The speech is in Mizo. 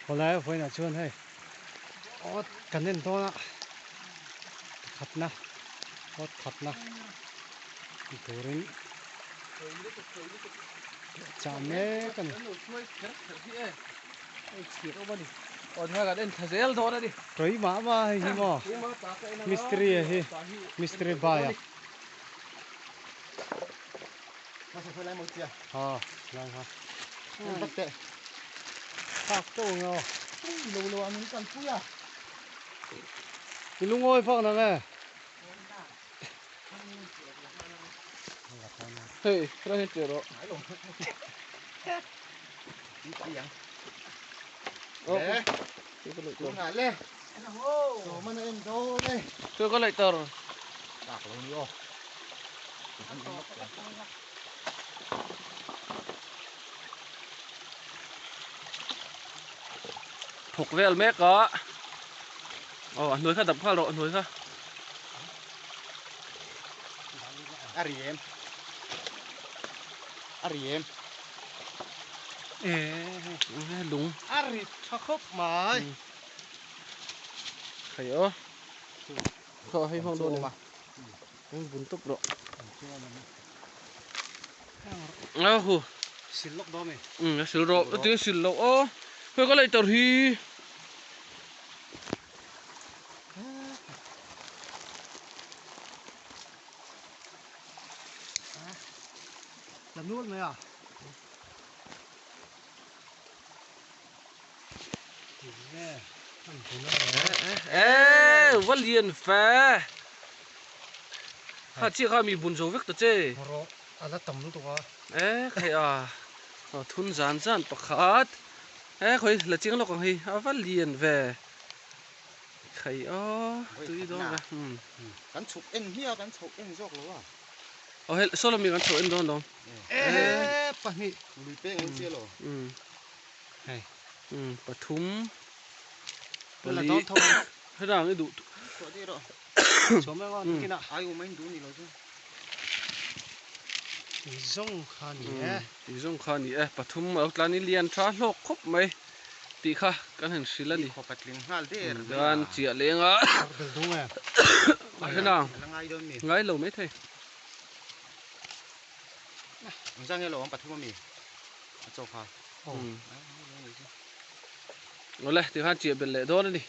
Khawlai a vawiinah chuan hei awt kan en dawn a pakhatna awt khatna ni turin chah mek a ni. Tawih mah mah hei hi maw mistiri a hi mistiri bai a. Ha lai ha. Phak teuh ang aw. I lungawi vak nang e. Hei, helai hian ṭeh rawh. Thil ka laih tar. Thawk vel mek a. Aw a hnuai kha dap nghal rawh a hnuai kha. A ri em? A ri em? E lung. A ri tha khawp mai. Khai aw. Khaw hei hmang dawn em? Eng bun tawp rawh. A hu. Sil lawk dawn mi. Um a sil rawh. Ati a sil loh aw. Hei ka laih tar hi. La nual mai a. Ê va lian fe kha chiah kha mi bun zo vek ta che rawh a la tam lutuk a ê khai a thun zan zan pakhat ê khawi la chiang lawk ang hi a va lian ve khai aw tui dawn ve kan chhuk en hmiah kan chhoh en zawk lo a aw hei saw lami kan chhoh en dawn lawm ê pahnih lui peng an chiah lo hei pathum pali hetiang i duh Tih zawng kha a ni e. Tih zawng kha a ni e. Pathum a lo tlan i lian tha hlawk khawp mai tih kha kan han hrilh a ni. Dan chiah leng a. Hetiang ngai lo mai thei. Awle tikhan chiah belh leh dawn a ni.